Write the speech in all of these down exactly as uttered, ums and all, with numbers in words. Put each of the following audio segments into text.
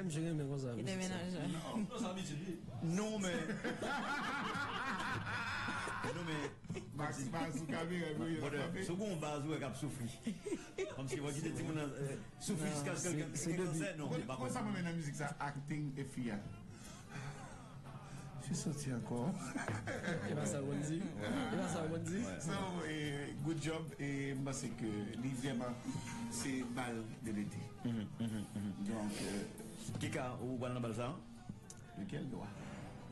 Mwen renmen konsa. Ki te menaj la. Non, sa abitid li. Non, men. Non, men. Max pa sou kamera, wi, brother, si w gen yon baz ou wè k ap soufri. Kòmsi w kite timoun nan, eh, soufri jiskaske l gen kansè. Non, li pa konsa. Mwen, sa mwen renmen nan mizik sa, acting e fi a. Fi soti ankò. E pa sa l konn di. E pa sa l konn di. So, eh, good job, e m panse ke li vrèman se bal de lete. Donk, eh, Kika, ou pral nan bal sa? Lekel dwa?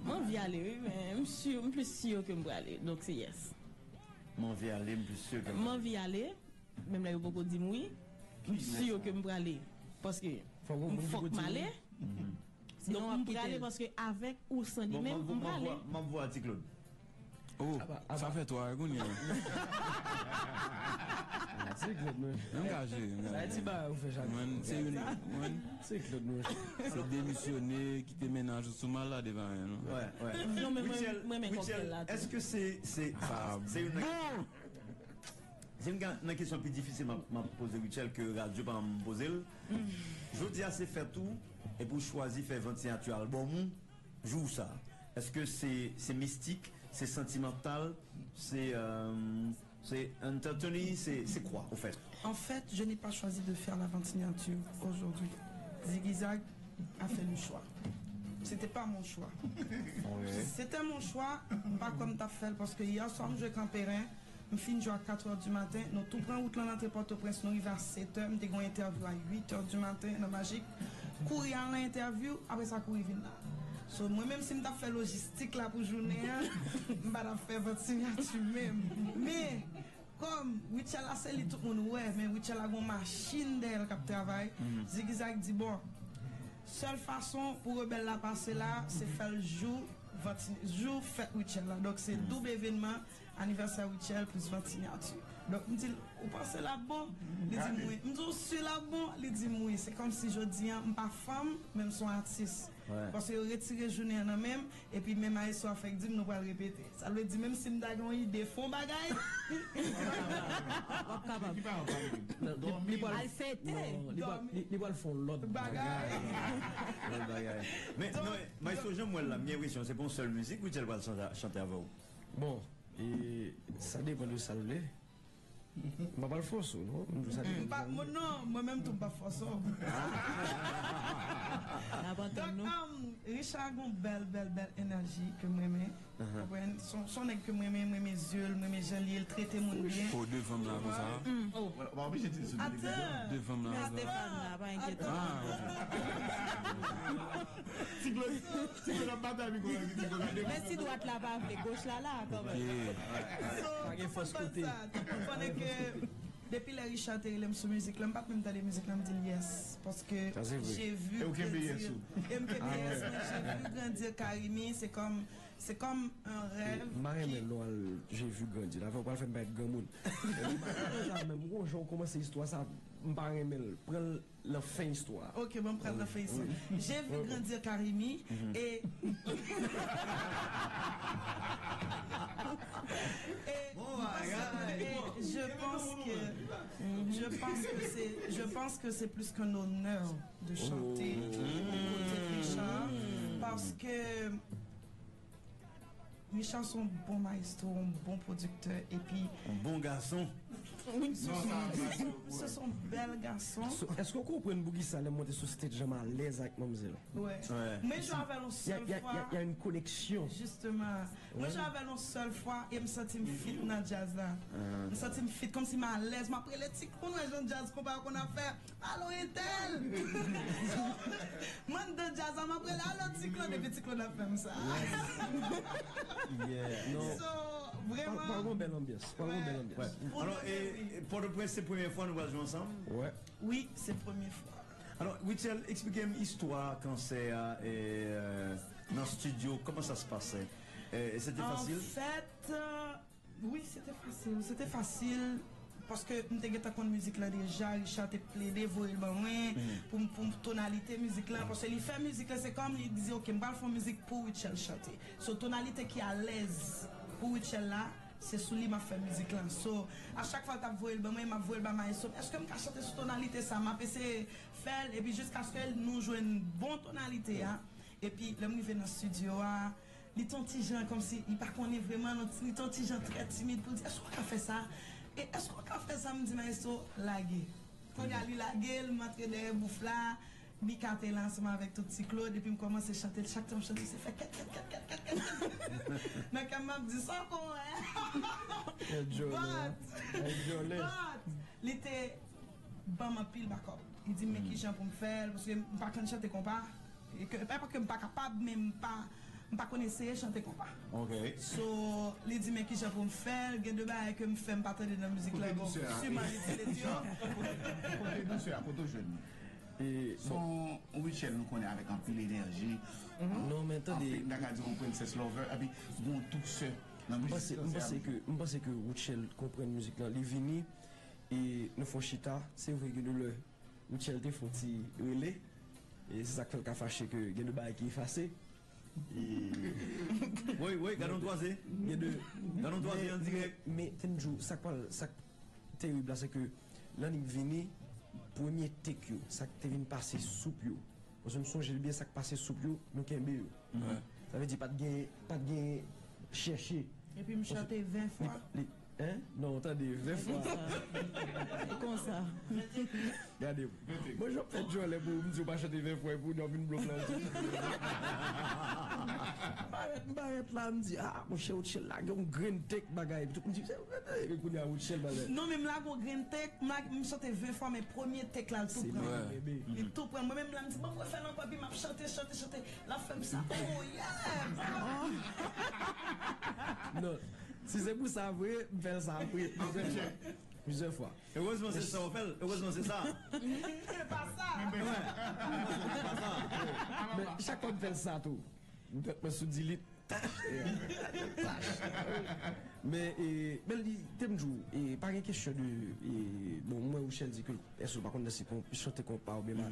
Mwen anvi ale, wi, men m si, m plis si ke m prale. Donk, se yes. Mwen anvi ale, m plis si ke m prale. Mwen anvi ale, menm lè yo poko di m wi, m si ke m prale. Paske fòk m ale. Donk, m prale paske avèk ou san li menm, m prale. M ap voye a Ti Claude. Oh, sa fè twa kounye a. Ti Claude, mwen. Mwen ka jere, mwen ka jere. Sa e ti bagay ou fè chak. Mwen, se youn, mwen. Ti Claude, mwen. Se demisyone, kite menaj ou sou malad, e pa anyen, non. Wè, wè. Non, men mwen, mwen renmen kòktèl la tou. Èske se, se, se youn nan, se youn nan kesyon pi difisil m ap, m ap poze Rutshelle ke radyo pa janm poze l. Jodi a se fèt ou, epi w chwazi fè vant siyati albòm ou. Jou sa, èske se, se mistik, se santimantal, se, euh, se entertaining, se, se kwa, au fait? En fait, je n'ai pas choisi de faire l'avant-signature aujourd'hui. Ziggy Zag a fait le choix. C'était pas mon choix. Si c'était mon choix, m pa kwè m t ap fè l, paske yè swa m jwe Kanperen, m fin jwe a katrè di maten, nou tou pran wout lan antre Pòtoprens, nou rive a sèt è, m te gen yon entèvyou a uit è di maten nan Majik. Kouri al nan entèvyou, apre sa kouri vin la. So, mwen menm si m t ap fè lojistik la pou jounen an, m pa t ap fè vant siyati menm. Men, kòm Rutshelle la se li tout moun wè, men Rutshelle la gon machin dèyè l k ap travay, Ziggy Zag di, bon, sèl fason pou rebèl la pase la, se fè l jou vant, jou fèt Rutshelle la. Donk, se doub evènman, anivèsè Rutshelle plis vant siyati. Donk, m di l, ou panse l ap bon? Li di m wi. M di w si l ap bon? Li di m wi. Se kòmsi jodi a, m pa fanm, men m se yon atis. Paske yo retire jounen an nan men m, epi men maestro a fèk di m nou pral repete. Sa vle di, menm si m ta gen yon ide, fè yon bagay. W ap kapab. Al fete. Li pral, li, li pral fè yon lòt bagay. Lòt bagay. Men, non, maestro, jan m wè l la, m gen enpresyon se pa yon sèl mizik Rutshelle pral chante, chante avè w. Bon, e sa depann de sa l vle. M pa pral fòse w, non. M di sa depann. M pa, mwen, non, mwen menm tou, m pa fòse w. Donk, um, Richard gon bèl, bèl, bèl enèji ke m renmen. Konprann? Se yon, se yon nèg ke m renmen, m renmen zye l, m renmen jan l ye, l trete moun byen. Fo devan m la konsa. Ou pa oblije di sou devan m la konsa. Devan m la, pa enkyete. Ah, ok. Ti Claude, Ti Claude ap batay mikwo la, ki Ti Claude ap devan. Men si dwat la pa vle, goch la la, kanmenm. Ok. So, tout moun konn sa, tout moun konnen ke depi lè Richard te rele m sou mizik la, m pa t menm tande mizik la, m di l yes. Paske j'ai vu grandir. E w kenbe yes ou? E m kenbe yes mwen, j'ai vu grandir Carimi, se kòm, se kòm un rèv. M pa renmen non al j'ai vu grandir. Avè w pral fè m parèt granmoun. E m pa renmen sa menm. Ou gon jan w kòmanse istwa sa, m pa renmen l. Pran l nan fen istwa a. Ok, bon, m pral nan fen istwa. J'ai vu grandir Carimi et, et, et je pense que, je pense que c'est, je pense que c'est plus qu'un honneur de chanter aux côtés de Richard, parce que Richard se yon bon maestro, yon bon pwodiktè, epi yon bon gason. Wi, se yon bèl gason. So, èske w konprann poukisa lè m monte sou stage la m alèz ak manmzèl? Wi. Mwen jwe avè l yon sèl fwa. Y a, y a, y a une connexion. Justement. Mwen jwe avè l yon sèl fwa e m santi m fit nan djaz la. M santi m fit, kòmsi m alèz, m ap rele ti moun, wè jan djaz konpa yo konn ap fè. Alo, entèl! So, mwen anndan djaz la, m ap rele, alo, Ti Claude, epi Ti Claude ap fè m sa. Yeah. So, vrèman. Pral gon bèl anbyans. Pral gon bèl anbyans. Alò, e, Pòtoprens, se premye fwa nou pral jwe ansanm? Wi, se premye fwa. Alò, Rutshelle, eksplike m istwa kansè a, e, euh, nan estidyo, kòman sa se pase? E, se te fasil? An fèt, euh, Wi, se te fasil. Se te fasil, paske m te gentan konn mizik lan deja. Richard te plede voye l ban mwen pou m, pou m tonalite mizik lan, paske li fè mizik lan, se kòm li di, ok, m pral fè yon mizik pou Rutshelle chante. So, tonalite ki alèz pou Rutshelle la, se sou li m ap fè mizik lan. So, a chak fwa l t ap voye l ban mwen, m ap voye l ba maestro m, èske m ka chante sou tonalite sa? M ap eseye fè l, epi jiskaske nou jwenn bon tonalite a. Epi lè m rive nan estidyo a, li t on ti jan kòmsi li pa konnen vrèman, li t on ti jan trè timid pou l di, "Èske w ka fè sa? E èske w ka fè sa?" M di, "Maestro, lage." Kounye a li lage l, m antre dèyè bouf la, Mika te la ansanm avèk tout Ti Claude, epi m kòmanse chante l. Chak tan m chante, se fè kèt, kèt, kèt, kèt, kèt, kèt. Nan kè m ap di, "Sa w konn wè?" But, but, li te ban m anpil bakòp. Li di m, "Men kijan pou m fè l, paske m pa konn chante konpa." E ke, e pa ke m pa kapab, men m pa, m pa konn eseye chante konpa. So, li di, "Men kijan pou m fè l, gen de bagay ke m fè m pa tande nan mizik la." Bon, siman li di l yo. Kote dousè a, kote w jwenn li? E, bon. Se yon Rutshelle nou konnen avèk anpil enèji. Non, men tande. Anpil, m ta ka di yon princess lover, epi gen yon dousè nan mizik sa. M panse ke, m panse ke Rutshelle konprann mizik lan. Li vini, e nou fè yon chita. Se vre gen de lè Rutshelle te fè yon ti rele. E se sa k fè l ka fache ke gen de bagay ki efase. E, wi, wi, gade yon twaze. Gen de, gade yon twaze an dirèk. Men, men, Tenjou, sa k pral, sa k terib la, se ke lè Nick vini, premye take yo, sa k te vin pase soup yo. Paske m sonje l byen, sa k pase soup yo, nou kenbe yo. Sa vle di, pa t gen, pa t gen chèche. Epi m chante ven fwa. Li, li, hein? Non, tande, ven fwa. Konsa. Gade m. Bon, jan w fè djòlè pou m di w pa chante ven fwa, epi w vin blow m nan. M parèt, m parèt la, m di, "Ah, monchè, Rutshelle lage yon grenn take bagay." Epi tout moun di, "Se vre?" Epi kounye a, Rutshelle bagay. Non, men m lage yon grenn take, m lage, m chante ven fwa, men premye take la, l tou pran. Li tou pran. Mwen menm la, m di, "Bon, mwen fè l ankò," epi m ap chante, chante, chante. L ap fè m sa. Oh, yeah! Non, si se pou sa vre, m fè l sa apre. Plizyè fwa. Erezman se sa w fè l. Erezman se sa. Se pa sa. Men chak fwa m fè l sa tou, m tèt mwen sou delete. Tach. Tach. Men, e, men li, te m di w, e, pa gen kesyon de, e, bon, mwen, Rutshelle di ke, èske w pa konn danse kon-, chante konpa oubyen pa.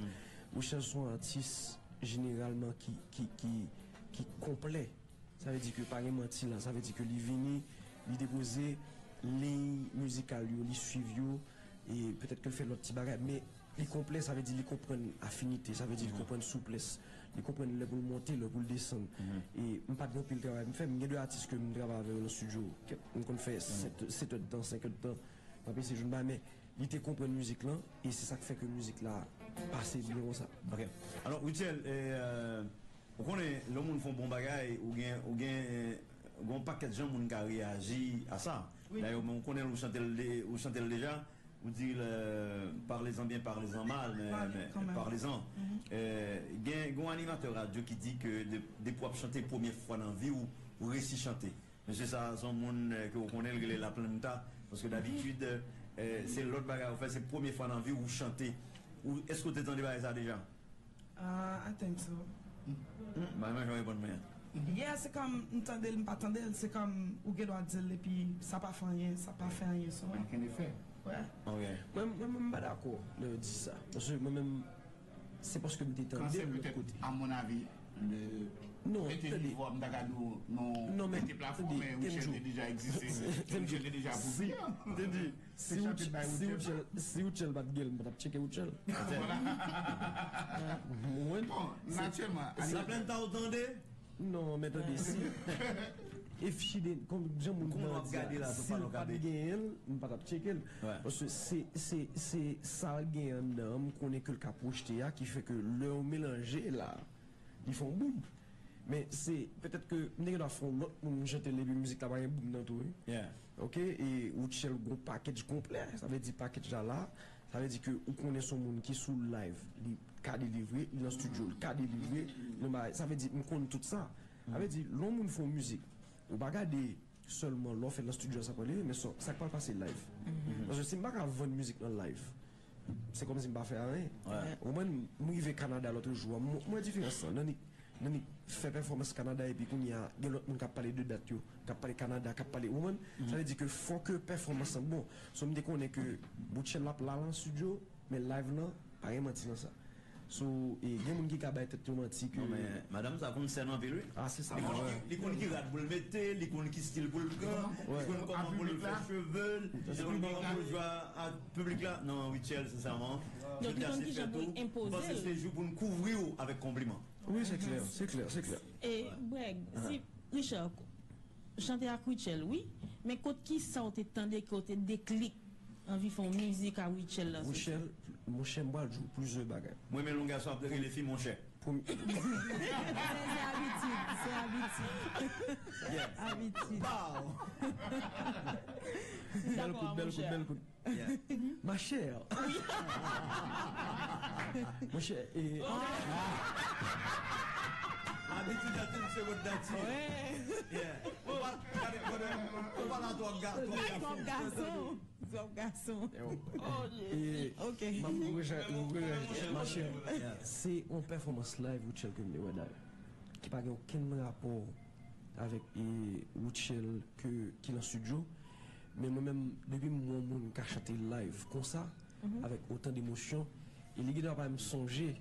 Rutshelle se yon atis, jeneralman, ki, ki, ki, ki konplè. Sa vle di ke pa gen manti la. Sa vle di ke li vini, li depoze liy mizikal yo, li swiv yo, e petèt ke l fè lòt ti bagay, men li konplè, sa vle di li konprann afinite, sa vle di li konprann souplès, li konprann lè pou l monte, lè pou l desann. E m pa t gen anpil travay m fè, men gen de atis ke m travay avè yo nan estidyo, kèt, m konn fè sèt, sèt èdtan, senk èdtan, m ap eseye jwenn bagay, men li te konprann mizik lan, e se sa k fè ke mizik la pase byen konsa. Ok. Alò, Rutshelle, e, e, ou konnen, lè yon moun fè yon bon bagay, ou gen, ou gen, e, gen yon pakèt jan moun ka reyaji a sa. Wi. Dayè, men ou konnen, ou chante l de-, ou chante l deja, ou di, e, parlez-en bien, parlez-en mal, men, men parlez-en. E, gen, gen yon animatè radyo ki di ke de-, depi w ap chante premye fwa nan vi w, ou resi chante. Mesye sa a se yon moun, e, ke w konnen, l rele La Planta, paske dabitid, e, se lòt bagay ou fè, se premye fwa nan vi w ou chante. Ou, èske w te tande bagay sa a deja? Ah, I think so. Bagay mwen jan w reponn mwen an. Yeah, se kòm m tande l, m pa tande l, se kòm ou gen dwa di l, epi sa pa fè anyen, sa pa fè anyen sou mwen. Ankenn efè. Wè. Ok. Mwen, mwen, mwen, m pa dakò lè yo di sa. Paske mwen menm, se paske m te tande l lòt kote. Kansè petèt, a mon avi, le, non, mete nivo a, m ta ka di w, non, mete plafon, men Rutshelle te deja egziste. Rutshelle te deja pwodui. Te di, si Rutshelle, si Rutshelle, si Rutshelle pa t gen l, m pa t ap tcheke Rutshelle. Vwala. Mwen, bon, natirèlman, si La Planta ou tande? Non, men tande, si, if she didn't, kòm jan moun nan di a, si l pa t genyen l, m pa t ap tcheke l. Paske se, se, se sa l genyen anndan an, m konnen ke l ka pwojte a, ki fè ke lè yo melanje la, li fè yon boum. Men se, petèt ke m te gen dwa fè yon lòt moun chante l, epi mizik la pa gen boum nan tou, wi. Ok, e Rutshelle gon pakèj konplè, sa vle di pakèj la la, sa vle di ke ou konnen se yon moun ki sou live, li ka delivre, li nan estidyo, li ka delivre, li nan bagay, sa vle di m konn tout sa. Sa vle di, lè yon moun fè yon mizik, ou pa gade sèlman lè w fè l nan estidyo a sa pral rive, men sa, sa k pral pase live. Paske si m pa ka vann mizik nan live, se kòmsi m pa fè anyen. Ou konprann, m rive Kanada lòt jou a, m, m wè diferans lan. Nan Nick, nan Nick fè pèfòmans Kanada, epi kounye a, gen lòt moun k ap pale de dat yo, k ap pale Kanada, k ap pale, ou konprann? Sa vle di ke fò ke pèfòmans lan bon. So, m te konnen ke Rutshelle l ap la nan estidyo, men live lan, pa gen manti nan sa. So, e, gen moun ki ka bay tèt yo manti ke... Non, men madanm sa konn sèn anpil, wi. Ah, se sa. Li konn ki, li konn ki rad pou l mete, li konn ki stil pou l pran, li konn kòman pou l fè cheve l, li konn kòman pou l jwe ak piblik la. Non, Rutshelle, sensèman, jodi a se fèt ou. M panse se jou pou n kouvri w avèk konpliman. Wi, se klè, se klè, se klè. E, Brèg, si Richard, chante ak Rutshelle, wi, men kot ki sa w te tande ke w te deklik anvi fè yon mizik a Rutshelle lan? Rutshelle, monchè, m pral di w plizyè bagay. Mwen, men lon gason ap rele fi monchè. Premye... Se, se abitid, se abitid. Abitid. Bèl kout, bèl kout, bèl kout. Yeah. Ma chère. Monchè, e... Abitid a tout se wòt dati. Yeah. Ou pa, gade, gade, ou pa la twòp ga-, twòp gason. Twòp gason. Twòp gason. E, ok. M ap reja-, reja-, ma chère, se yon pèfòmans live Rutshelle ke m te wè dayè, ki pa gen okenn rapò avèk, e, Rutshelle ke, ki nan estidyo. Men mwen menm, depi m wè yon moun ka chante live konsa, avèk otan de emosyon, e li gen dwa pa menm sonje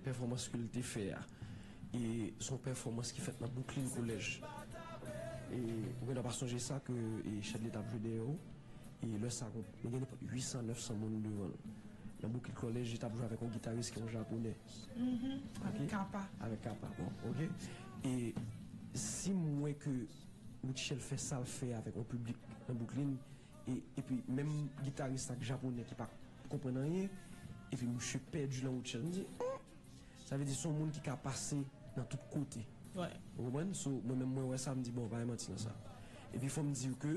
pèfòmans ke l te fè a. E se yon pèfòmans ki fèt nan Brooklyn College. E ou gen dwa pa sonje sa ke, e, Chadley t ap jwe dèyè w. E lè sa, nou gen nenpòt uit san, nèf san moun devan l. Nan Brooklyn College, li t ap jwe avèk yon gitaris ki yon Japonè. Avèk Kappa. Avèk Kappa, bon, ok. E si m wè ke Rutshelle fè sa l fè avèk yon piblik nan Brooklyn, e, epi menm gitaris ak Japonè ki pa konprann anyen, epi misye pèdi lan Rutshelle, m di, oh! Sa vle di se yon moun ki ka pase nan tout kote. Ou konprann? So, mwen menm mwen wè sa, m di, bon, pa gen manti nan sa. Epi fò m di w ke,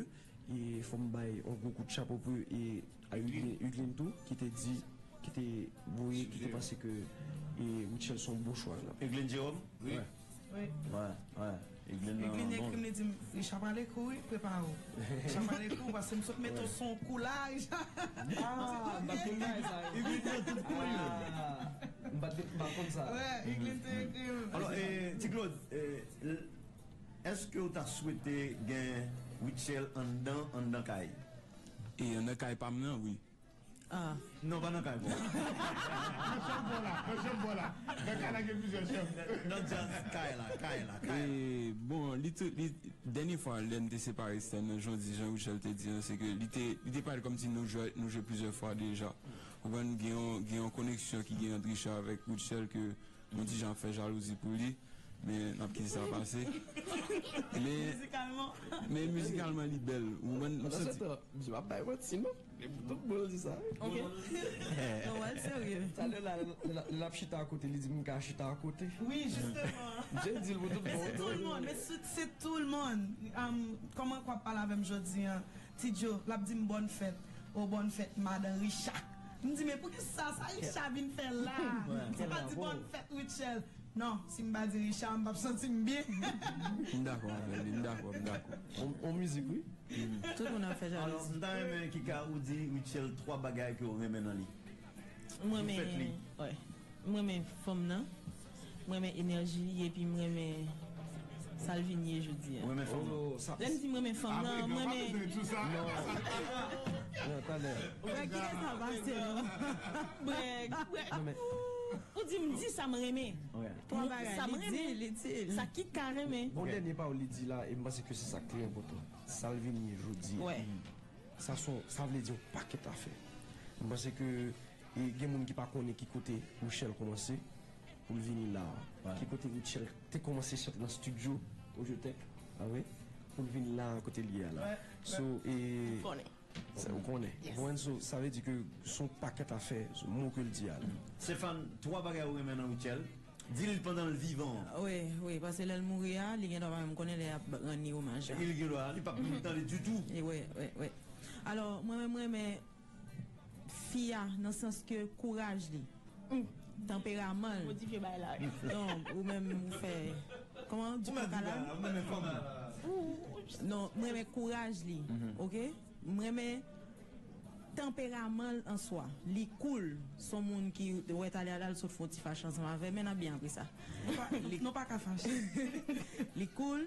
e fò m bay yon gwo kout chapo pou, e, a Hugueline, Hugueline tou, ki te di, ki te voye, ki te panse ke, e, Rutshelle se yon bon chwa la. Hugueline Jérôme? Wi. Wi. Wi, wi. Eglin nan ekri m, li di m, Richard prale kou wi, prepare w. Richard prale kou, paske m sot mete w sou yon kou la, Richard. Ah, m pa t konn bagay sa yo. Eglin nan tout kou li menm. Ah, m pa t, m pa t konn sa. Wi, Eglin te ekri m. Alò, eh, Ti Claude, eh, l-, èske w ta swete gen Rutshelle anndan, anndan kay? E anndan kay pa m nan, wi. Ah. Non, pa nan kay, bon. Nan chanm bò la, nan chanm bò la. Nan kay la gen plizyè chanm. Nan djaz kay la, kay la, kay la. E, bon, li te, li, dènye fwa, lè n te separe sèn nan, jan w di, jan Rutshelle te di an, se ke li te, li te parèt kòmsi nou jwe, nou jwe plizyè fwa deja. Ou konprann, gen yon, gen yon koneksyon ki gen ant Richard avèk Rutshelle ke yon ti jan ap fè jalouzi pou li, men n ap kite sa pase. Men, mizikalman, men mizikalman, li bèl. Ou konprann? Pandan se tan, misye pa bay manti, non. E pou tout bon, l di sa, wi. Ok. Non, wè, l serye. Talè la, l, l, l ap chita akote, li di m ka chita akote. Wi, jisteman. Misye di l pou tout bon. Men se tout moun, men se, se tout moun. Um, kòman k w ap pale avè m jodi an? Ti Djo, l ap di m bòn fèt. O, bòn fèt, madan Richard. M di, men poukisa sa Richard vin fè la? Ou pa di bòn fèt, Rutshelle. Non, si m pa di Richard, m p ap santi m byen. M dakò avè li, m dakò, m dakò. On, on mizik, wi. Tout moun ap fè jalouzi. Alò, m ta renmen, Kika, ou di Rutshelle twa bagay ke w renmen nan li. Mwen renmen, wè. Mwen renmen fanm nan. Mwen renmen enèji li, epi mwen renmen sa l vin ye jodi a. Ou renmen fanm nan? Lè m di mwen renmen fanm nan, mwen renmen... Non, talè. Wè, kite sa pase, non. Brèg, brèg. Ou di m di sa m renmen. Twa bagay, sa m renmen, sa Kika renmen. Bon, dènye pawòl li di la, e m panse ke se sa k trè enpòtan. Sa l vin ye jodi a. Sa son, sa vle di yon pakèt afè. M panse ke, e, gen moun ki pa konnen ki kote Rutshelle kòmanse pou l vini la a. Ki kote Rutshelle te kòmanse chante nan estidyo Audiotech, a vre, pou l vin la a kote l ye a la. So, e, sa, ou konnen. Ou konprann? So, sa vle di ke se yon pakèt afè, se mo ke l di a la. Stéphane, twa bagay ou renmen nan Rutshelle? Di l pandan l vivan. Wi, wi, paske lè l mouri a, li gen dwa pa menm konnen lè y ap rann li omaj la. Li gen dwa, li p ap menm tande ditou. E wi, wi, wi. Alò, mwen menm, mwen renmen fi a, nan sans ke kouraj li. Tanperaman l. Modifye bagay la, wi. Non, ou menm, ou fè, kòman, di koka la? Ou menm fè. Non, mwen renmen kouraj li, ok? Mwen renmen tanperaman l an swa. Li cool. Se yon moun ki, wè, talè a la, l sot fè yon ti fache ansanm avè m, men n ap byen apre sa. Nou pa, nou pa ka fache. Li cool.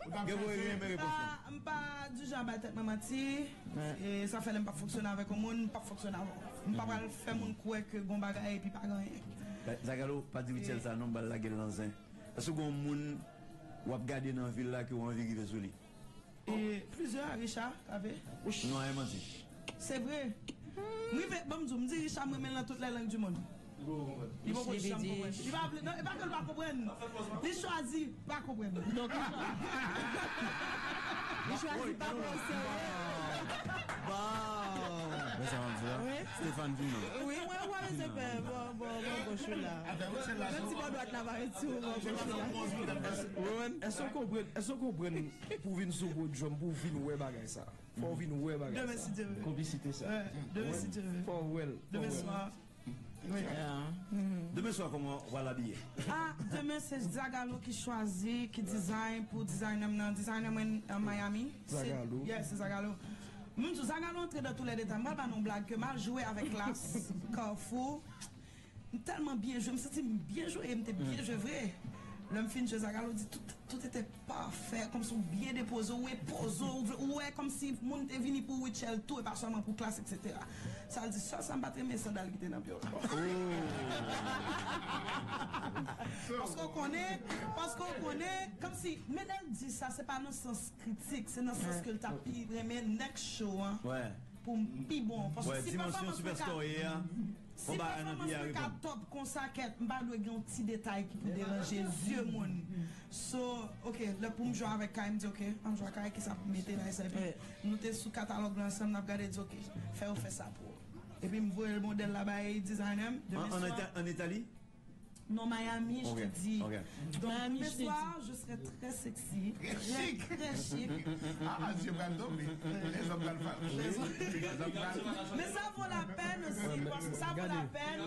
Gen pou renmen repons lan. M pa di jan bay tèt mwen manti. E sa fè lè m p ap fonksyone avèk yon moun, m p ap fonksyone avè w. M pa pral fè moun kwè ke gon bagay epi pa gen anyen. Zagalo, pa di Rutshelle sa non, m pral lage l nan zen. Èske gon moun w ap gade nan vil la ke w anvi rive sou li? E plizyè, Richard Cavé. Non, e manti. Se vre. M rive, ban m di w, m di Richard, m renmen l nan tout lè lang di monn. Li poko janm konprann. Li pa vle, non, e pa ke l pa konprann. Li chwazi pa konprann. Donk, li chwazi pa pran w serye. Bon. Men sa m ap di la. Stéphane vin non. Wi, mwen wè se pè. Bon, bon, bon, bon, chou la. Menm ti bò dwat la pa ret sou bon, bon, chou la. Èske w konprann, èske w konpren pou w vin sou podium, pou w vin wè bagay sa? Fò w vin wè bagay sa. Demen, si Dye vle. Konplisite sa. Demen, si Dye vle. Fò w wè l. Demen swa. Demen swa, kòman w al abiye? Ah, demen se Zagalo ki chwazi, ki design pou designer m nan. Designer mwen an Miami. Zagalo. Yeah, se Zagalo. M di w, Zagalo antre dans tous les détails. M pral ba nou yon blag ke m al jwe avèk Klass, Carrefour. M tèlman byen jwe, m santi m byen jwe, e m te byen jwe vre. Lè m fin jwe, Zagalo di tout, tout était parfait, kòmsi w byen depoze, w repoze, w vle, w wè kòmsi moun te vini pou Rutshelle tou, e pa sèlman pou Klass, et cetera. Sa l di, sèl sa m pa t renmen, sandal ki te nan pye w. Paske w konnen, paske w konnen, kòmsi, men lè l di sa, se pa nan sans kritik, se nan sans ke l t ap pi renmen next show an. Pou m pi bon. Paske si pèfòmans mwen ka, si pèfòmans mwen ka top konsa, kèt, m pa dwe gen yon ti detay ki pou deranje zye moun. So, ok, lè pou m jwe avèk Kay, m di, ok, ann jwe ak Kay, kisa pou mete la, sa, epi nou te sou katalòg la ansanm, n ap gade, di, ok, fè yo fè sa pou ou. Epi m voye modèl la bay designer m, demen swa. An Itali? Non, Miami, je te dis. Donc, demain soir, je serai très sexy, très, très chic. Ah, ah, je vais tomber. Les hommes vont faire. Les hommes vont faire. Mais ça vaut la peine aussi, parce que ça vaut la peine.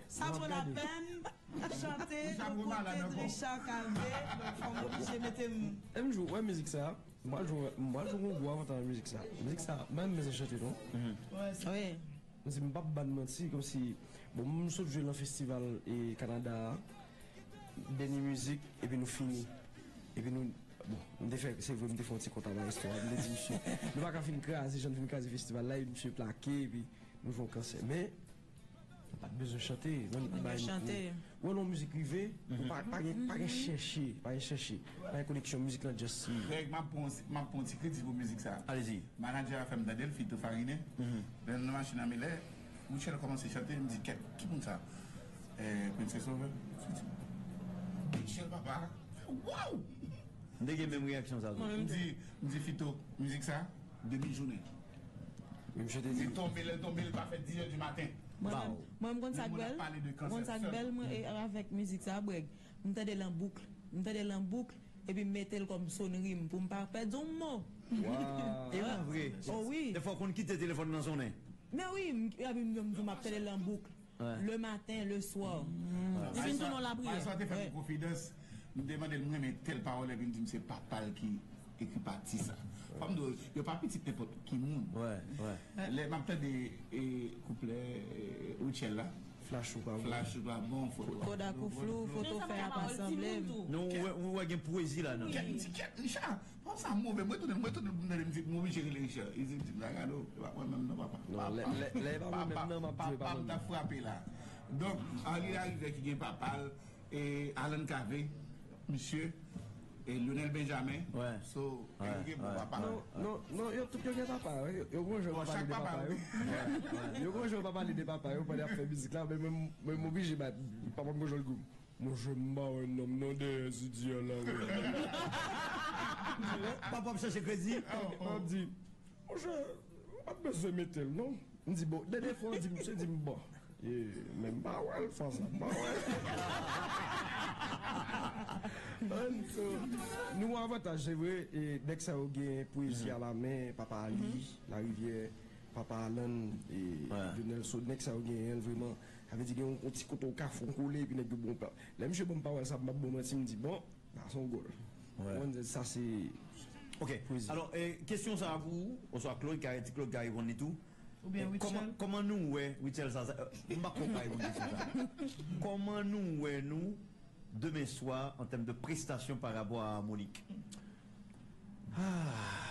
Ça vaut la peine. Chanter aux côtés de Richard Cavé. Donc, faut m'obliger, mettez-moi. M jou, wè mizik sa. M pral jwe, m pral jwe yon gwo avantaj nan mizik sa. Mizik sa, m pa menm bezwen chante non. Wi. Mwen se m p ap ba n manti, kòmsi, bon, m sot jwe nan festival e Kanada a, dènye mizik, epi nou fini. Epi nou, bon, m te fè, se vre, m te fè yon ti kont a Maestro a, m te di misye, nou pa ka fin kraze, jan n fin kraze festival la, epi misye plake, epi nou fè yon kansè. Men, m pa t bezwen chante, non, m bay chante. Ou wè lè yon mizik rive, ou pa, pa gen, pa gen chèche, pa gen chèche, pa gen koneksyon, mizik lan just rive. Greg, m ap pran yon ti- m ap pran yon ti kredi pou mizik sa. Alezi. Manadjè a fè m tande l, Fito Farine. Lè n nan machin nan, men lè Michel kòmanse chante, m di, "Kèt, ki moun sa?" Eh, Princess Over. Michel, papa. Waw! M te gen menm reyaksyon sa tou. M di, m di, "Fito, mizik sa, demi jounen." Li tonbe, lè l tonbe, l pa fè dis è di maten. Mwen menm, mwen menm, konn sa k bèl, mwen konn sa k bèl, mwen, e, avèk mizik sa, Breg. M tande l an bouk, m tande l an bouk, epi m mete l kòm sonri m pou m pa pèdi yon mo. E pa vre. Oh wi. Defwa w konn kite telefòn nan sonnen. Men wi, m, epi m, m, m ap tande l an bouk. Le maten, le swa. Li vin tounen yon lapriyè. Pastè te fè m yon konfidans. M te mande l, "M renmen tèl pawòl," epi l di m se papa l ki ekri pati sa. Fò m di w, yo pa pitit nenpòt ki moun. Lè m ap tande e, kouplè e, Rutshelle la. Flash ou pa bon. Flash ou pa bon, foto. Kodak ou flou, foto w fè a pa sanble m. Non, ou wè, ou wè gen pwezi ladan. Kèt, m di, "Kèt, Richard, pawòl sa move." Mwen tounen, mwen tounen pou m tande mizik, m oblije rele Richard. Li di, m di, "Gado, e pa mwen menm non, papa." Non, lè, lè, lè e pa mwen menm non, m ap di e pa mwen menm. Papa m t ap frape la. Donk, Arly Larivè ki gen papa l, e Alan Cavé, misye, e Lionel Benjamin. So, e yo gen bon papa. Non, non, non, yo tout yo gen papa yo. Yo, yo gon jan yo pa pale de papa yo. Yo gon jan yo pa pale de papa yo pandan y ap fè mizik la, men mwen, mwen, m oblije bay papa m gon jan l gou. Monchè, m pa wè nonm nan dèyè Zidi a la, wi. Papa w ap chache kredi. M ap di, monchè, m pa t bezwen mete l, non. M di, bon, dènye fwa, m di, misye di m, bon. Ye, men m pa wè l, fwa sa, m pa wè l. Ann, so, nou avantaj, se vre, e nèg sa yo gen pwezi a la men, papa Arly, Larivè, papa Alan, e Lionel, so, nèg sa yo genyen l vrèman. Sa vle di gen yon, yon ti kote w ka fè w kole, epi nèg yo bon pa. Lè misye ban m pawòl sa, m p ap ba w manti, m di, bon, sa se yon gòl. Ou konn, sa se pwezi. Ok. Alò, e, kesyon sa a pou ou, oswa Claude ka, ti Claude ka reponn li tou. Oubyen Rutshelle. Kòman, kòman nou wè, Rutshelle sa, sa, m pa kwè w ka reponn kesyon sa. Kòman nou wè nou demen swa an tèm de prestasyon pa rapò a Monique? Ah.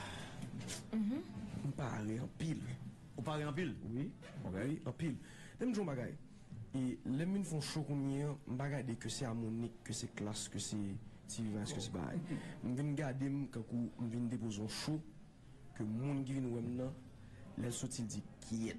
M pare anpil. Ou pare anpil? Wi. Ok. Wi, anpil. Lè m di w yon bagay, e lè m vin fè yon cho kounye an, m pa gade ke se Harmonik, ke se Klass, ke se Ti Vivans, ke se bagay. M vin gade m kankou m vin depoze yon cho ke moun ki vin wè m nan, lè l soti, l di, "Kyèt!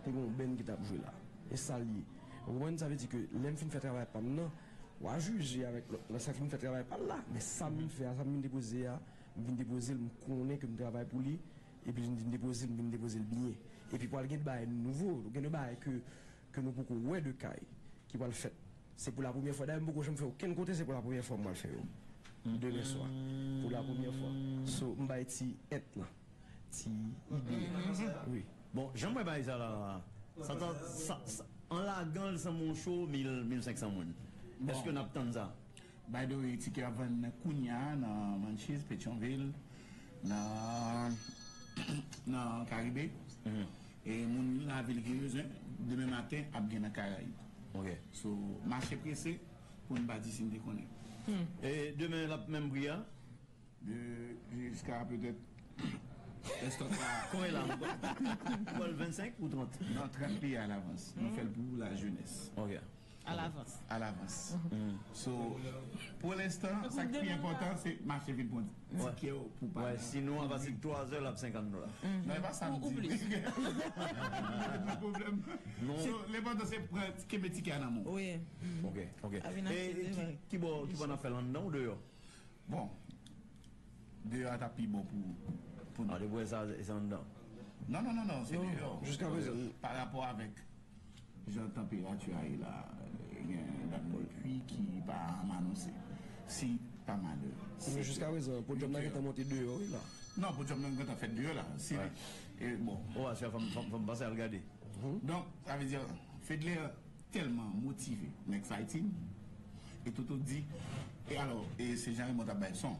Te gen yon band ki t ap jwe la." E sa l ye. Ou konprann? Sa vle di ke lè m fin fè travay pa m nan, w a jije avèk lòt nan sa ki vin fè travay pa l la. Men sa m vin fè a, sa m vin depoze a, m vin depoze l, m konnen ke m travay pou li, epi m vin depoze l, m vin depoze l byen. Epi pral gen de bagay nouvo, gen de bagay ke, ke nou poko wè de Kay, ki pral fèt. Se pou la premyè fwa. Dayè, m poko janm fè okenn kote, se pou la premyè fwa m pral fè yo. Demen swa. Pou la premyè fwa. So, m bay ti ent lan. Ti ide. Wi. Bon, jan m wè bagay sa la, sa, sa, sa, sa, an lagan l sanble yon cho mil, mil senk san moun. Èske n ap tann sa? By the way, tikè ap vann kounya nan Manchis, Petyonvil, nan, nan Karibe. E moun lavil ki bezwen, demen maten ap gen nan Karayib. Ok. So, mache prese pou n pa di si n te konnen. E demen l ap menm pri a? De, jiska petèt, èske w ka... Konbyen la? Ou ba l vennsenk ou trant? Non, trant piye alavans. Nou fè l pou lajenès. Ok. Alavans. Alavans. So, pou lenstan, sa ki pi enpòtan, se mache vin pran tikè w pou pa... Wè, sinon, apati de twa zè, l ap senkant dola. Non, e pa sa m di. Pwoblèm. So, lenpòtan, se pran, kenbe tikè a nan men w. Wi. Ok, ok. E ki, ki bò, ki bò n ap fè l, anndan ou deyò? Bon, deyò a t ap pi bon pou, pou nou. Ah, depi w wè sa, se anndan? Non, non, non, non, se deyò. Jiska prezan. Pa rapò avèk jan tanperati a ye la, gen dam de pli ki pa anonse. Si pa malè. Men jiska prezan, podyòm nan gentan monte deyò, wi, la. Non, podyòm nan gentan fèt deyò, la. Si, e, bon. O, aswè, fò m, fò m, fò m pase al gade. Donk, sa vle di, Fedler tèlman motive, m exciting. E Toto di, e alò, e se Jean Raymond t ap bay son.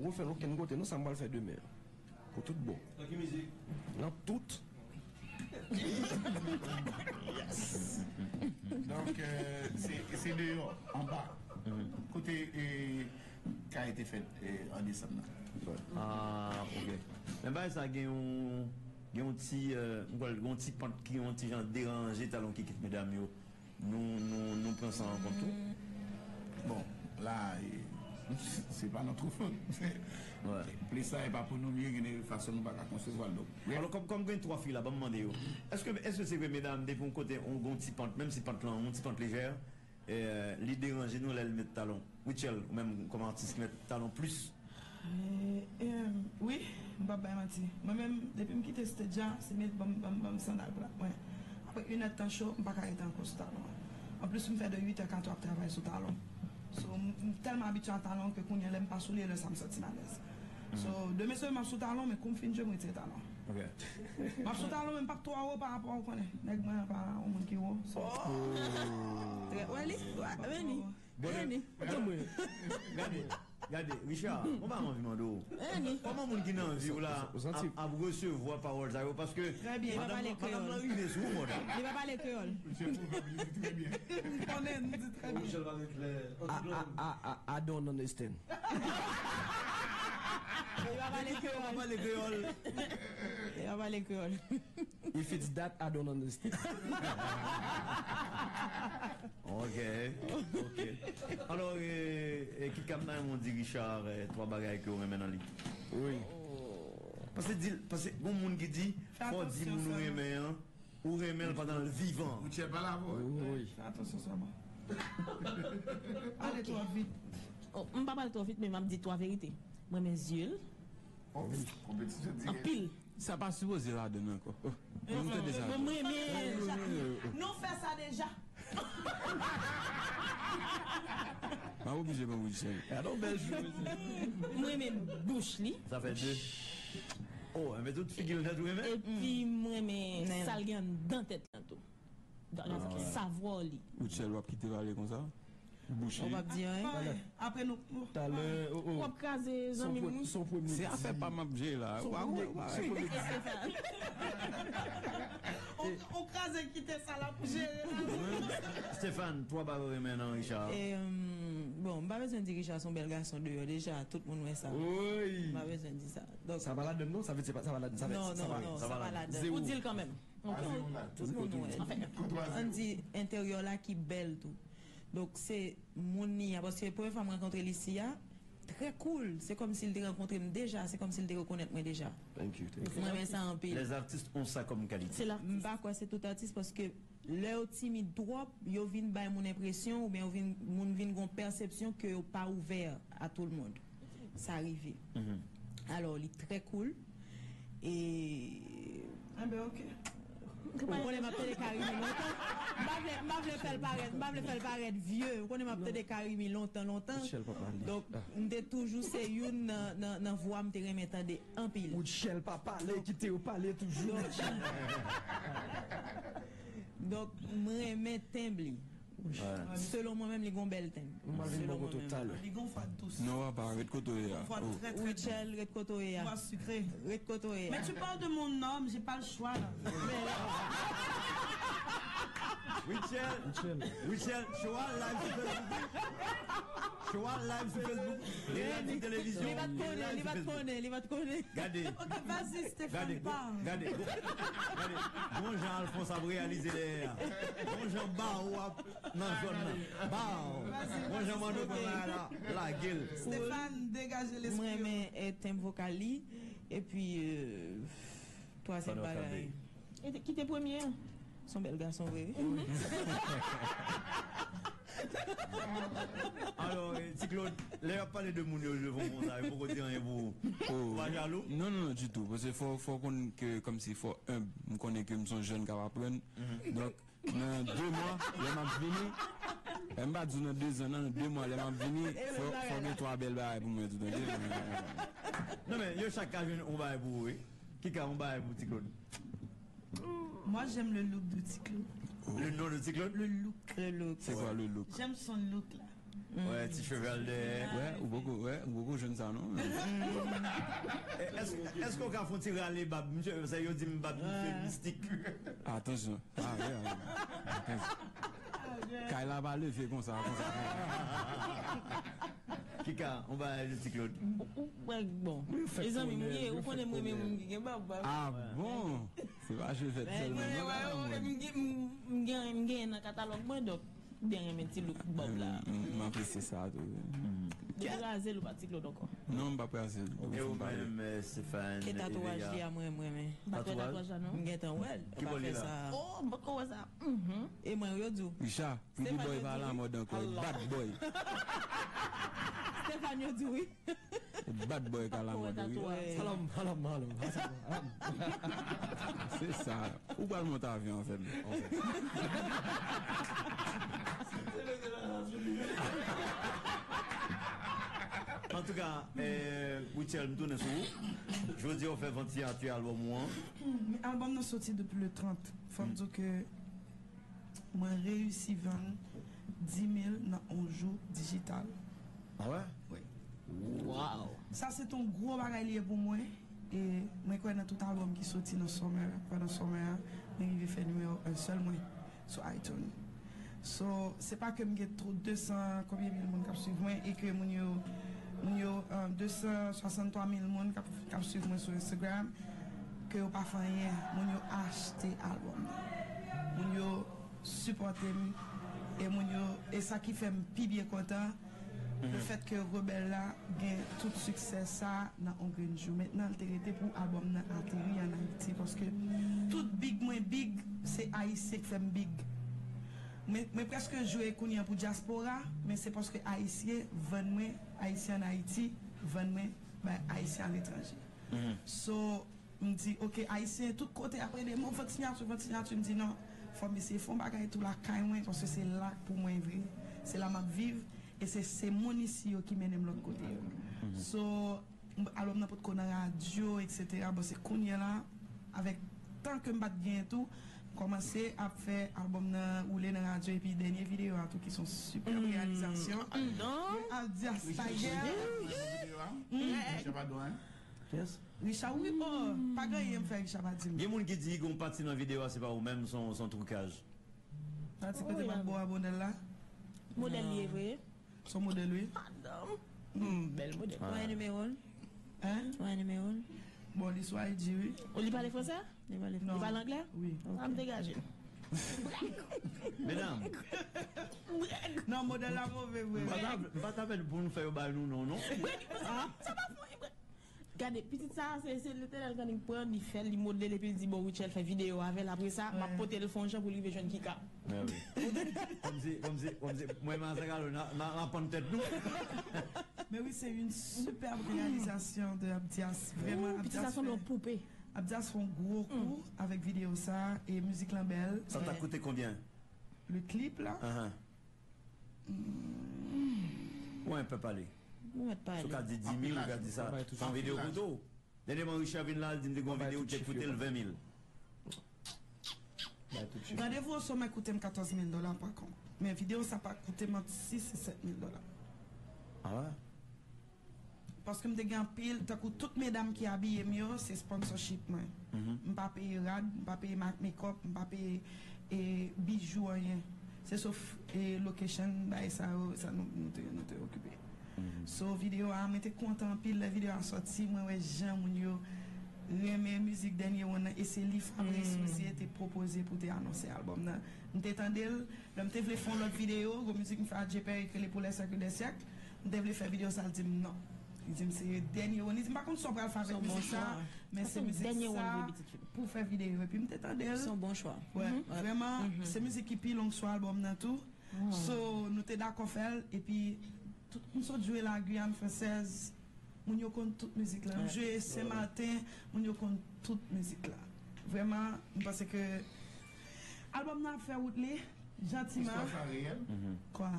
poko fè l okenn kote, non, sa m pral fè demen an. Pou tout bon. Nan ki mizik? Nan tout. Yes. Donk, euh, se, se deyò, anba. Kote, eh, kay te fèt, eh, an desanm nan. Ah, ok. Men bagay sa gen yon, gen yon ti, euh, m kwè gen yon ti pant ki yon ti jan deranje talon ki kit medam yo. Nou, nou, nou pran sa an kont tou. Bon, la, eh, se pa notre faute. Plis sa, e pa pou nou l ye, gen de fason nou pa ka konsevwa l, donk. Alò, kòm, kòm gen twa fi la, ban m mande yo. Èske, èske se vre, medam, depi yon kote, yon, yon ti pant, menm si pant lan, yon ti pant lejè, eh, li deranje nou lè l met talon? Rutshelle, ou menm kòm atis ki met talon plis. Eh, eh, wi, m p ap bay manti. Mwen menm, depi m kite stage la, se met ban m, ban m, ban m sandal plat mwen. Apre inèdtan cho, m pa ka rete ankò sou talon an. Anplis, m fè de uit è katò ap travay sou talon. So, m, m tèlman abitye a talon ke kounye a, lè m pa sou li, e lè sa m santi m alèz. So, demen semèn m ap sou talon, men kou m fin jwe, m retire talon. Ok. M ap sou talon, men m p ap twò wo pa rapò, ou konnen. Nèg mwen an pa yon moun ki wo. So, trè, wè li, wè, men li. Bon, men li. Gade, gade, Richard, mwen pa anvi mande w. Kòman moun ki nan vi w la ap, ap resevwa pawòl sa yo? Paske madanm, madanm nan rive sou ou, mòd. Li pa pale kreyòl. Li pa pale kreyòl. M konnen, m di trè byen. Michel pale klè. I, I, I, I, I don't understand. Li pa pale kreyòl. Li pa pale kreyòl. Li pa pale kreyòl. If it's that, I don't understand. Ok, ok. Alò, eh, eh, Kit Kat, m ta renmen w di Richard, eh, twa bagay ke w renmen nan li. Wi. Paske di, paske gon moun ki di, fò w di moun ou renmen an, ou renmen l pandan l vivan. Ou tchè pa la, wi. Fè atansyon sèlman. Ale twò vit. Oh, m pa pral twò vit, men m ap di twa verite. M renmen zye l. Oh, konpetisyon dirèk. Anpil. Sa pa sipoze ladann ankò. Oh, nou tande sa. Bon, m renmen. Nou fè sa deja. M ap oblije pran Rutshelle. Gade yon bèl jou. M renmen bouch li. Sa fè de. Oh, enben tout figi l nèt ou renmen? Epi m renmen sa l gen anndan tèt lan tou. Savwa li. Rutshelle, w ap kite pale konsa? Bouch li. Ou p ap di anyen. Apre nou. Talè, oh, oh. W ap kraze zanmi m, wi. Se afè pa m ap jere la. Ou pa wè, ou pa wè. Ou, ou kraze kite sa la pou jere la. Stéphane, twa bagay w renmen nan Richard. E, hum, bon, m pa bezwen di Richard se yon bèl gason deyò deja, tout moun wè sa. M pa bezwen di sa. Donk, sa pa ladann non, sa vle di se pa, sa pa ladann, sa pa, non, non, non, sa pa ladann. Ou di l kanmenm. Ok. Tout moun wè. Anfen, ann di enteryè la ki bèl tou. Donk, se moun li a, paske premye fwa m rankontre l isi a, trè cool. Se kòmsi l te rankontre m deja, se kòmsi l te rekonèt mwen deja. Thank you, thank you. M renmen sa anpil. Les artistes ont ça comme qualité. M pa kwè se tout atis, paske lè yo timid twòp, yo vin bay moun enpresyon, oubyen yo vin, moun vin gon pèsepsyon ke yo pa ouvè a tout moun. Sa rive. Alò, li trè cool. E enben, ok. Ou konnen m ap tande Carimi lontan. M pa vle, m pa vle fè l parèt, m pa vle fè l parèt vye. Ou konnen m ap tande Carimi lontan, lontan. Donk, m te toujou se youn nan, nan, nan vwa m te renmen tande anpil. Rutshelle pa pale, kite yo pale toujou. Donk, m renmen tenb li. Selon mwen menm, li gon bèl tenb. Mwen vin bò kote w talè. Li gon vwa dous. Non, papa, ret kote w ye a. Rutshelle, ret kote w ye a. Vwa sikre. Ret kote w ye a. Mais tu parles de mon homme, j'ai pas le choix là. Rutshelle, Rutshelle, show a live sou Facebook. Show a live sou Facebook. Li live sou televizyon. Li pa t konnen, li pa t konnen, li pa t konnen. Gade. Ok, vas-y, Stéphane, parle. Gade, gade, gade. Bon jan Alphonse ap reyalize dèyè a. Bon jan Bawo ap nan zòn nan. Bawo. Bon jan Mando pran la, lage l. Stéphane, degaje lespri w. M renmen, eh, tenb vokal li. Epi, eh, twazyèm bagay. E te, ki te premye a? Se yon bèl gason vre, wi. Alò, eh, Ti Claude, lè y ap pale de moun yo devan w konsa, yo poko di anyen pou ou. Ou pa jalou? Non, non, non, ditou. Paske fò, fò w konn ke, kòmsi fò enb. M konnen ke m se yon jèn k ap aprann. Donk, nan de mwa, lè m ap vini, M pa di w nan de zan, nan de mwa, lè m ap vini, fò, fò gen twa bèl bagay pou mwen tou, tande? Non, men, yo chak ka jwenn yon bagay pou ou, wi. Kika, yon bagay pou Ti Claude. Moi, j'aime le look de Ti Claude. Le nom de Ti Claude? Le look. Le look. C'est quoi le look? J'aime son look là. Ouais, ti cheve al dèyè. Ouais, ou poko, ouais, ou poko jwenn sa, non? Èske èske w ka fè yon ti rale bab, misye, sa yo di m bab misye mistik. Atansyon. Ah, vre, vre. Atansyon. Kay la pa leve konsa, konsa. Kika, on ba Ti Claude. Ou wè, bon. Mezanmi, m ye, ou konnen m renmen moun ki gen bab. Ah bon? Se pa je fèt sèlman, non, la, mwen. M gen, m gen, m gen nan katalòg mwen, donk, m byen renmen ti look bab la. M apresye sa tou. Depi raze l ou pa Ti Claude ankò. Non, m pa raze l. E ou menm, Stéphane? E tatouaj li a mwen, mwen, men. M pa t wè tatouaj la, non. M gentan wè l. Ki bò li la? Oh, m poko wè sa. E mwen, yo di w. Richard, Pretty Boy pa alamòd ankò, e bad boy. Stéphane, yo di w, wi. E bad boy k alamòd, wi. Salam, salam, salam. Se sa. Ou pral monte avyon avè m. Antouka, Rutshelle, m tounen sou ou. Jodi a ou fè vennsenk albòm ou an. Albòm nan soti depi le trant. Fò m di w ke mwen reyisi vann dis mil nan yon jou dijital. Ah wè? Wi. Wow. Sa se t yon gwo bagay li ye pou mwen. E mwen kwè nan tout albòm ki soti nan summer, pandan summer a, mwen rive fè nimewo en sèl mwen sou iTunes. So, se pa ke m gen two, de san konbyen mil moun k ap swiv mwen e ke moun yo, moun yo, de san swasanntwa mil moun k ap, k ap swiv mwen sou Instagram, ke yo pa fè anyen, moun yo achte albòm nan. Moun yo sipòte m, e moun yo, e sa ki fè m pi byen kontan, lefèt ke Rebelle la gen tout siksè sa nan yon grenn jou. Mentnan, l te rete pou albòm nan ateri ann Ayiti, paske tout big mwen big, se Ayisyen k fè m big. Mwen, mwen prèske jwe kounye a pou dyaspora, men se paske Ayisyen vann mwen, Ayisyen ann Ayiti vann mwen bay Ayisyen aletranje. So, m di, oke, Ayisyen tout kote ap rele m, vant sinyati, vant sinyati, m di non, fò m eseye fè yon bagay tou lakay mwen, paske se la pou mwen vre, se la m ap viv, e se, se moun isi yo ki mennen m lòt kote yo. So, albòm nan potko nan radyo, etsetera. Bon, se kounye a la, avèk tan ke m pa t genyen tou, m kòmanse ap fè albòm nan woule nan radyo, epi dènye videyo a tou ki se yon sipèb reyalizasyon. Mwen, Abdias Tiger. Richard pa dwen. Richard, wi, oh, pa gen anyen m fè Richard pa di m. Gen moun ki di gen yon pati nan videyo a, se pa ou menm, se yon, se yon trikaj. Pati kote m ap bo a modèl la. Modèl li ye vre. Se yon modèl, wi. Madanm. Hmm, bèl modèl. Ou wè nimewo l? Hein? Ou wè nimewo l? Bon, li sou I G, wi. Ou li pale fransè? Li pale, li Non. pale anglè? Wi. A m degaje. Medam, Non, modèl la move, vre. m pa ta, m pa ta pèn pou nou fè yo bay nou non, non. Sa pa fon. Gade, pitit sa, se, se Letènèl ki annik pran, li fè, li modle l, epi l di, bon, Rutshelle fè videyo avè l. Apre sa, m ap pote l fè yon jan pou l rive jwenn Kika. Kòmsi, kòmsi, kòmsi, mwen, Mazagalo, n a, n a, n a pann tèt nou. Men wi, se yon sipèb reyalizasyon de Abdias. Vrèman, Pitit sa Abdias sanble fè, yon poupe. Abdias fè yon gwo kou avèk videyo sa, e mizik lan bèl. Sa ta koute konbyen? Le clip la, Ahan. Ou enpe pale. Ou mèt pale. Si w ka di dis mil, ou ka di sa. Se yon videyo koute w. Dènyèman, Richard vin la, li di m te gen yon videyo ki te koute l ven mil. Randevou o somè koute m katòz mil dola, pa kont. Men videyo sa pa koute m ant sis e sèt mil dola. Ah wè? Paske m te gen anpil, tankou tout medam ki abiye m yo, se sponsorship mwen. M pa peye rad, m pa peye make-up, m pa peye, e, bijou, anyen. Se sof, e, location, bagay sa yo, sa nou, nou te, nou te okipe. So, videyo a, mwen te kontan anpil lè videyo a sòti, mwen wè jan moun yo renmen mizik Dènye Wonn nan, e se li Fabrice Rouzier te pwopoze pou te anonse albòm nan. M te tande l, lè m te vle fè yon lòt videyo, gon mizik m fè a Dje Perry ki rele Pour les siècles des siècles, m te vle fè videyo sa, l di m non. Li di m se Dènye Wonn. Li di m pa konn sa w pral fè avèk mizik sa, men se mizik sa pou fè videyo. Epi m te tande l. Se yon bon chwa. Wè, vrèman, se mizik ki pi long sou albòm nan tou. So, nou te dakò fè l, epi tout, m sot jwe la Guyane Française, moun yo konn tout mizik la. M jwe Sen Maten, moun yo konn tout mizik la. Vrèman, m panse ke albòm nan ap fè wout li, jantiman. Istwa sa reyèl? Kwa?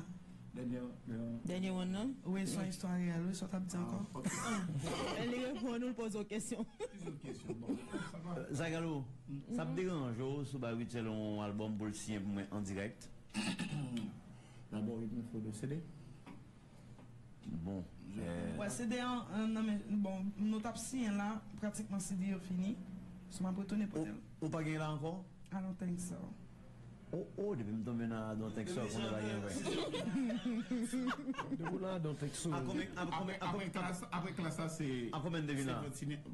Dènye wonn nan? Wi, se yon istwa reyèl, wi, sa w t ap di ankò? Ok. Li reponn ou, l poze w kesyon. Ti zòt kesyon. Bon, sa va. Zagalo, sa ap deranje w si w bay Rutshelle yon albòm pou l siyen pou mwen an dirèk? Dabò, il me faut le C D. Bon. Wè, se de an, an nan men, bon, nou t ap siyen la, pratikman C D yo fini. So m ap retounen pote l. Ou pa gen la ankò? I don't think so. Oh, oh, depi m tonbe nan I don't think so, konnen pa gen vre. Depi w la, I don't think so. A konbyen, a konbyen, a Apre konbyen, klas, apre klas la, se. A konbyen n te vin la?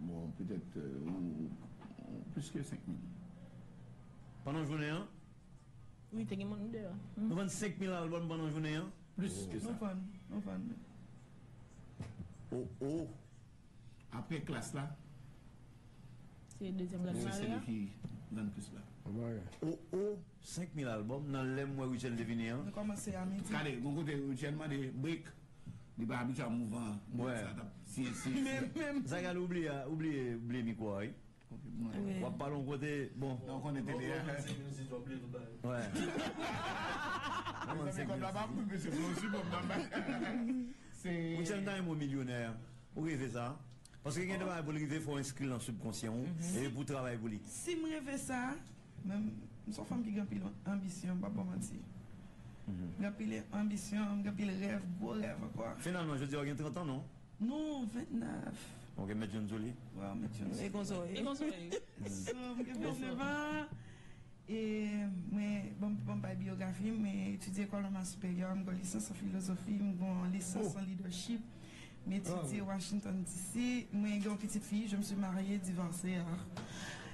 Bon, petèt euh, ou- ou- plis ke senk mil. Pandan jounen an? Wi, te gen moun deyò. Nou vann senk mil albòm pandan jounen an? Plis ke Nou sa. Vann, nou vann. Oh, oh. Apre klas la, Se dezyèm gad se mare CD a. Ki vann plis la. Oh, oh. Senk mil albòm nan lè m wè Rutshelle te vini an. Nou kòmanse a midi. Gade, gon kote Rutshelle mande break. Li pa abitye a mouvan. Wè. Sa t ap siyen, siyen. Men, men, Zagalo, oubliye, oubliye, oubliye mikwo a, wi. Ok, mwen. W ap pale yon kote, bon. Non, konnen tele a. Wè. Mezanmi, kòb la pa pou mesye, se yon sibòm nan bay. Se. Rutshelle, m ta renmen w milyonè. Ou reve sa? Paske gen de bagay pou l rive, fò w enskri l nan sibkonsyan w, epi pou w travay pou li. Si m reve sa, men m se yon fanm ki gen anpil anbisyon, m p ap ba w manti. M gen anpil anbisyon, m gen anpil rèv, gwo rèv ankò. Finalman, jodi a w gen trant an, non? Non, vennèf. Ok, mèt John Zoli. Wè, mèt John. E konsa w ye. So, m gen vennèf an. E mwen, bon, bon, bay biyografi m, mwen etidye ekòl nòmal siperyè, m gen lisans an filozofi, m gen lisans an leadership, m etidye Washington D C, mwen gen yon pitit fi, je me suis mariée, divorcée.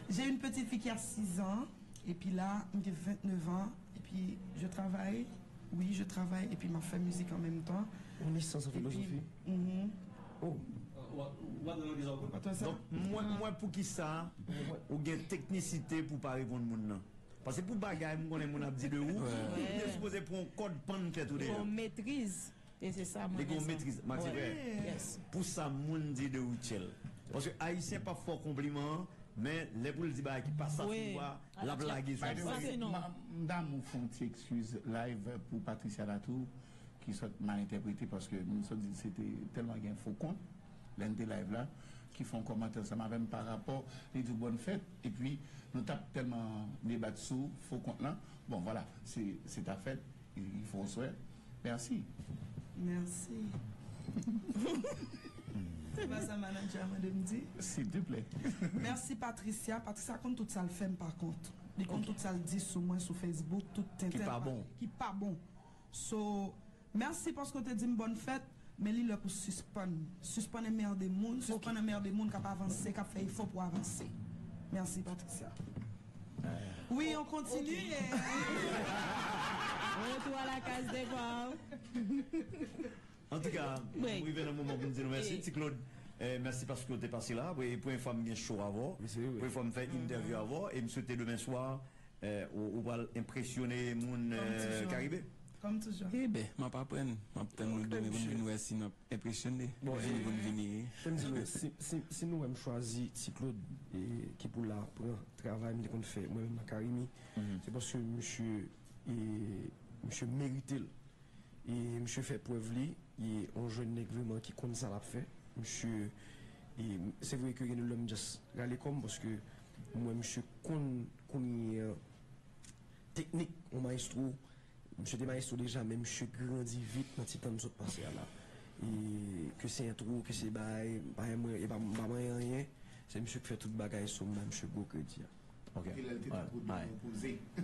J'ai une petite fille qui a six ans, epi la, m gen vennèf an, epi je travaille, oui, je travaille, epi m ap fè mizik an menm tan. Yon lisans an filozofi? Mhm. Oh. Patwè sa? Donk, mwen, mwen pou ki sa ou gen teknisite pou pa reponn moun nan? Paske pou bagay, m konnen moun ap di de ou, ou te sipoze pran yon kòd pann tèt ou deja. Bon, metriz. E se sa mwen Li gen renmen. Metriz, Maxi Frè. Yes. Pou sa moun di de Rutshelle. Paske Ayisyen p ap fè w konpliman an, men lè pou l di bagay ki pa sa sou ou a, l ap lage sou By the ou. way, m damou fè yon ti eskiz live pou Patricia Latour, ki sot mal entèprete paske moun sot di se te tèlman gen fo kont lè n te live la, ki fè yon kòmantè ansanm avè m pa rapò, li di w bòn fèt, epi nou t ap tèlman debat sou fo kont lan. Bon, vwala, se se ta fèt, il faut souhaiter. Merci. Mèsi. Se pa sa manadjè a mande m di. Silteplè. Mèsi Patricia. Patricia konn tout sa l fè m pa kont. Li konn tout sa l di sou mwen sou Facebook, tout tenten. Ki pa bon. Ki pa bon. So, mèsi paske w te di m bòn fèt, men li lè pou sispann. Sispann enmède moun, sispann enmède moun k ap avanse, k ap fè efò pou avanse. Mèsi Patricia. Wi, on kontinye. Retour à la case départ. Antouka, Wi. M rive nan moman pou m di nou mèsi. Wi. Ti Claude, eh, mèsi paske w te pase la. Pou, pou yon fwa m gen show avè w. Mèsi, wi. Pou yon fwa m fè entèvyou avè w. E m swete demen swa, eh, ou, ou pral enpresyone moun, Kòm eh, toujou. Karibe. Kòm toujou. Eben, m ap aprann. M ap tann nou demen pou n vin wè si n ap enpresyone. Vini pou n vini. Fè m di nou, si, si, si nou wè m chwazi Ti Claude, e, ki pou la pran travay m te konn fè mwen menm nan Carimi, se paske misye, e, misye merite l. E misye fè prèv li, e, yon jèn nèg vrèman ki konn sa l ap fè. Misye, e, se vre ke gen de lè m just rale kò m paske m wè misye konn kounye an teknik yon mayestwo. Misye te mayestwo deja, men misye grandi vit nan ti tan n sot pase a la. E ke se entwo, ke se bagay, bagay mwen, e pa, m pa manyen anyen. Se misye ki fè tout bagay, so m ba misye gwo kredi a. Ok. E lè l te tankou de poze.